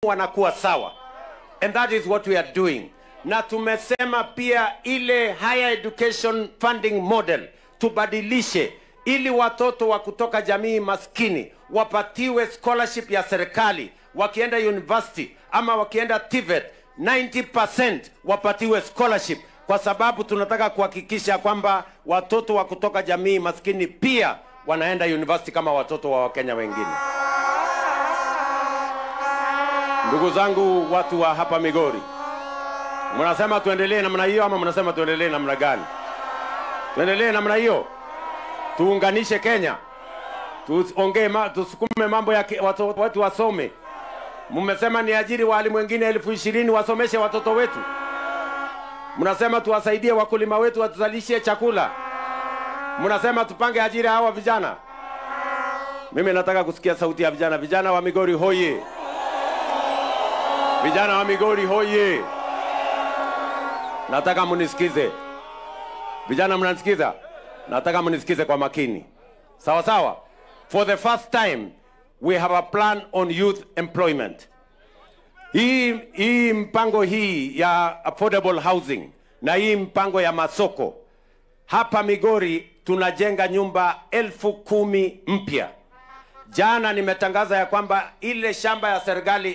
wanakuwa sawa. And that is what we are doing. Na tumesema pia ile higher education funding model tubadilishe ili watoto wa kutoka jamii maskini wapatiwe scholarship ya serikali, wakienda university ama wakienda TVET 90% wapatiwe scholarship, kwa sababu tunataka kuhakikisha kwamba watoto wa kutoka jamii maskini pia wanaenda university kama watoto wa Wakenya wengine. Ndugu zangu watu wa hapa Migori, mnasema tuendelee namna hiyo ama mnasema tuendelee namna gani? Tuendelee namna hiyo? Tuunganishe Kenya. Tuongee, tusukume mambo ya watu wasome. Mmesema ni ajiri walimu wengine 20,000 wasomeshe watoto wetu. Mnasema tuwasaidie wakulima wetu watuzalishie chakula. Mnasema tupange ajira hawa vijana. Mimi nataka kusikia sauti ya vijana. Vijana wa Migori hoye. Vijana wa Migori hoye. Nataka mnisikize. Vijana mnanisikiza? Nataka mnisikize kwa makini. Sawa sawa. For the first time we have a plan on youth employment. Hii mpango hii ya affordable housing na hii mpango ya masoko. Hapa Migori tunajenga nyumba 10,000 mpya. Jana nimetangaza ya kwamba ile shamba ya serikali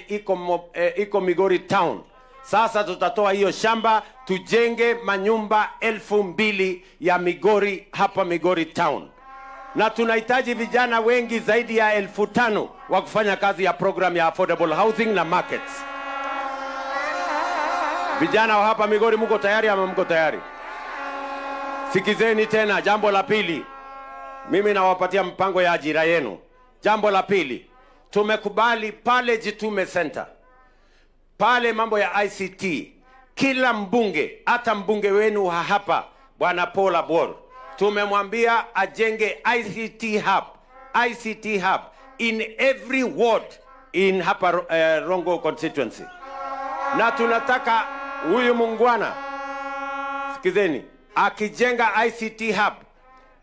iko Migori town. Sasa tutatoa hiyo shamba tujenge manyumba 2,000 ya Migori hapa Migori town. Na tunahitaji vijana wengi zaidi ya 5,000 wa kufanya kazi ya program ya affordable housing na markets. Vijana wa hapa Migori mko tayari ama mko tayari? Sikizeni tena, jambo la pili. Mimi nawapatia mpango ya ajira yenu. Jambo la pili, tumekubali pale Jitume Center, pale mambo ya ICT, kila mbunge, hata mbunge wenu hapa Bwana Paul Abor, tumemwambia ajenge ICT hub, ICT hub in every ward in hapa Rongo constituency. Na tunataka huyu mungwana, sikizeni, akijenga ICT hub,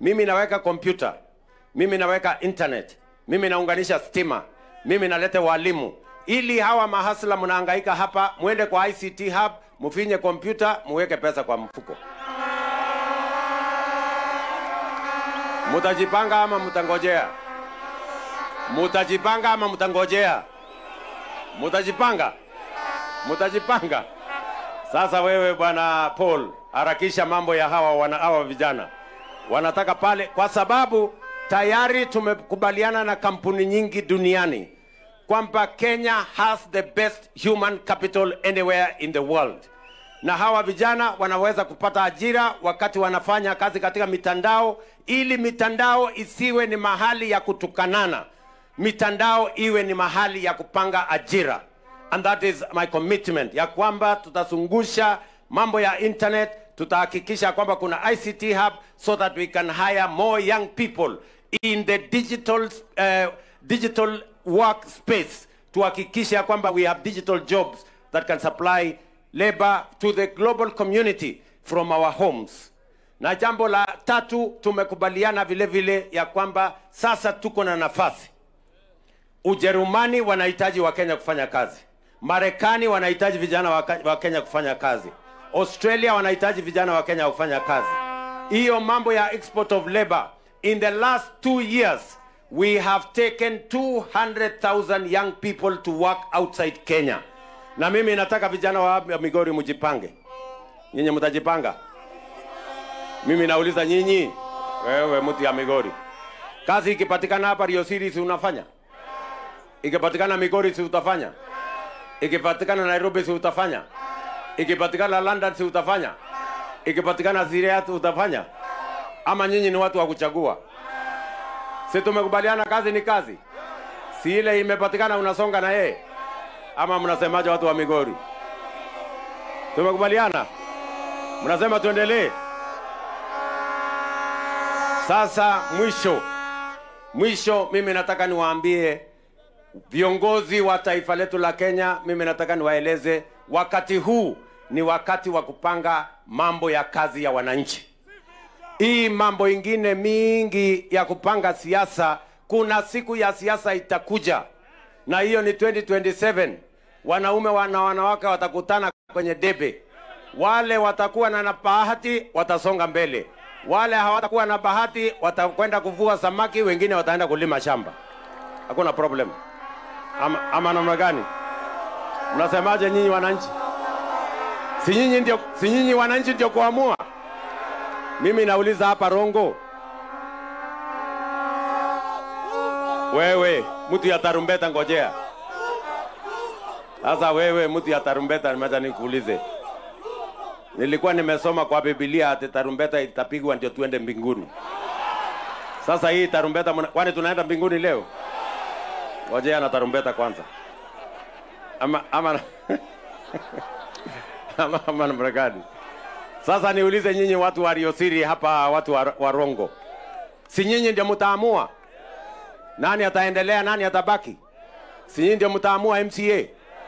mimi naweka kompyuta, mimi naweka internet, mimi naunganisha stima, mimi nalete walimu, ili hawa mahasla mnahangaika hapa, muende kwa ICT hub, mufinye kompyuta, muweke pesa kwa mfuko. Mutajipanga ama mutangojea? Mutajipanga ama mutangojea? Mutajipanga? Mutajipanga? Sasa wewe Bwana Paul, harakisha mambo ya hawa vijana. Wanataka pale kwa sababu tayari tumekubaliana na kampuni nyingi duniani kwamba Kenya has the best human capital anywhere in the world. Na hawa vijana wanaweza kupata ajira wakati wanafanya kazi katika mitandao, ili mitandao isiwe ni mahali ya kutukanana. Mitandao iwe ni mahali ya kupanga ajira. And that is my commitment, ya kwamba tutazungusha mambo ya internet, tutahakikisha kwamba kuna ICT hub so that we can hire more young people in the digital work space. Tuhakikisha kwamba we have digital jobs that can supply labor to the global community from our homes. Na jambo la tatu, tumekubaliana vile vile ya kwamba sasa tuko na nafasi. Ujerumani wanahitaji wa Kenya kufanya kazi. Marekani wanahitaji vijana wa Kenya kufanya kazi. Australia wanahitaji vijana wa Kenya kufanya kazi. Hiyo mambo ya export of labor, in the last 2 years we have taken 200,000 young people to work outside Kenya. Na mimi nataka vijana wa Migori mjipange. Nyinyi mtajipanga? Mimi nauliza nyinyi, wewe mtu ya Migori. Kazi ikipatikana hapa Rio City si unafanya? Ikipatikana Migori si utafanya? Ikipatikana Nairobi si utafanya? Ikipatikana London si utafanya? Ikipatikana Syria utafanya? Ama nyinyi ni watu wa kuchagua? Si tumekubaliana kazi ni kazi? Si ile imepatikana unasonga na yeye? Ama mnasemaje watu wa Migori? Tumekubaliana? Mnasema tuendelee? Sasa mwisho mimi nataka niwaambie viongozi wa taifa letu la Kenya, mimi nataka niwaeleze wakati huu ni wakati wa kupanga mambo ya kazi ya wananchi. Hii mambo ingine mingi ya kupanga siasa, kuna siku ya siasa itakuja. Na hiyo ni 2027. Wanaume na wanawake watakutana kwenye debe. Wale watakuwa na bahati watasonga mbele. Wale hawatakuwa na bahati watakwenda kuvua samaki, wengine wataenda kulima shamba. Hakuna problem. Ama namna gani? Mnasemaje nyinyi wananchi? Si nyinyi wananchi ndio kuamua? Mimi nauliza hapa Rongo. Wewe mtu ya tarumbeta ngojea. Sasa wewe mtu ya tarumbeta, nimeacha nikuulize. Nilikuwa nimesoma kwa Biblia ati tarumbeta itapigwa ndio tuende mbinguni. Sasa hii tarumbeta, kwani tunaenda mbinguni leo? Ngojea na tarumbeta kwanza. Ama ama namna gani? Sasa niulize nyinyi watu wa Riosiri hapa, watu wa Rongo. Si nyinyi ndio mtaamua nani ataendelea, nani atabaki? Si nyinyi ndio mtaamua MCA,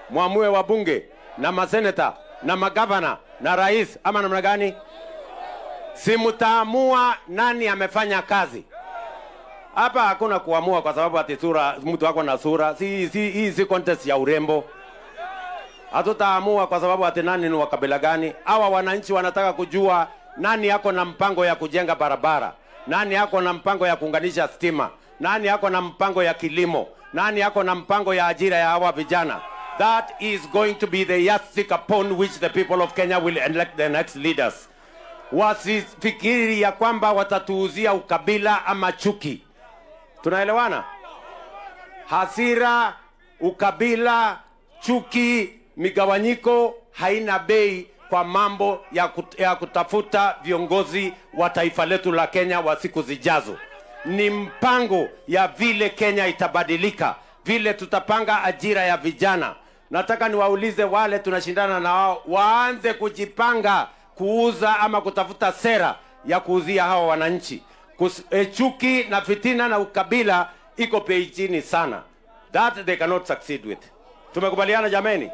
muamue wabunge na maseneta na magavana na rais, ama namna gani? Si mtaamua nani amefanya kazi? Hapa hakuna kuamua kwa sababu ati sura, mtu wako na sura. Si hii si contest ya urembo. Hatutaamua kwa sababu ati nani ni wa kabila gani. Hawa wananchi wanataka kujua nani yako na mpango ya kujenga barabara, nani yako na mpango ya kuunganisha stima, nani yako na mpango ya kilimo, nani yako na mpango ya ajira ya hawa vijana. That is going to be the yardstick upon which the people of Kenya will elect the next leaders. Wasifikiri ya kwamba watatuuzia ukabila ama chuki. Tunaelewana? Hasira, ukabila, chuki, migawanyiko haina bei kwa mambo ya kutafuta viongozi wa taifa letu la Kenya wa siku zijazo. Ni mpango ya vile Kenya itabadilika, vile tutapanga ajira ya vijana. Nataka niwaulize wale tunashindana na wao, waanze kujipanga kuuza ama kutafuta sera ya kuuzia hawa wananchi. Chuki na fitina na ukabila iko bei chini sana. That they cannot succeed with. Tumekubaliana jameni?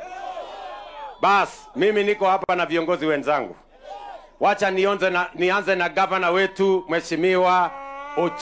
Bas, mimi niko hapa na viongozi wenzangu. Wacha nianze na governor wetu Mheshimiwa